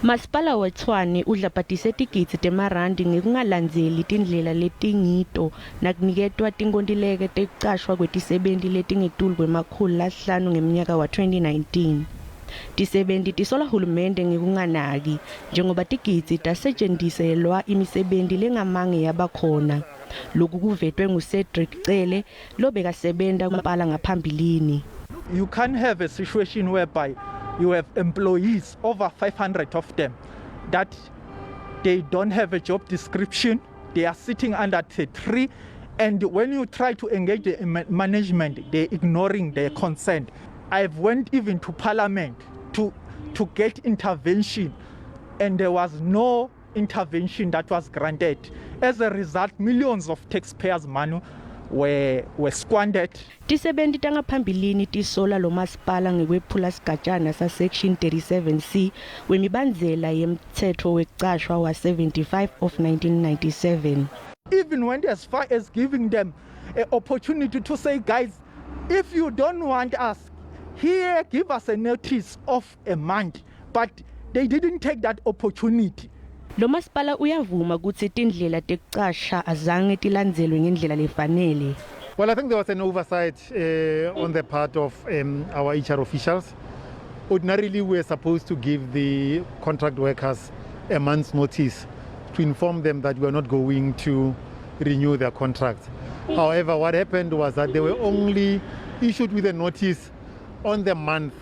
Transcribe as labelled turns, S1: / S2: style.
S1: Masipala weTshwane udlabhatise tigidzi temarandi ngekungalandzeli tindlela letingito nakuniketwa tinkontileka tekucashwa kwetisebenti letingetulu kwema-500 ngemnyaka wa-2019. Tisebenti tisola hulumende ngekunganaki njengoba tigidzi tasetjentiselwa imisebenti lengamange yabakhona. Loku kuvetwe nguCedric Cele lobekasebenta kumasipala ngaphambilini.
S2: You can't have a situation whereby you have employees, over 500 of them, that they don't have a job description, they are sitting under the tree, and when you try to engage the management, they're ignoring their consent. I've went even to parliament to get intervention, and there was no intervention that was granted. As a result, millions of taxpayers' money were squandered.
S1: Tisebenti tangaphambilini tisola lo masipala ngekwephula sigatjana sa-Section 37C wemibandzela yemtsetfo wekucashwa wa-75 of 1997.
S2: Even went as far as giving them an opportunity to say, "Guys, if you don't want us here, give us a notice of a month." But they didn't take that opportunity.
S1: Lo masipala uyavuma kutsi tindlela tekucasha azange tilandzelwe ngendlela lefanele.
S3: Well, I think there was an oversight on the part of our HR officials. Ordinarily, we're supposed to give the contract workers a month's notice to inform them that we are not going to renew their contracts. However, what happened was that they were only issued with a notice on the month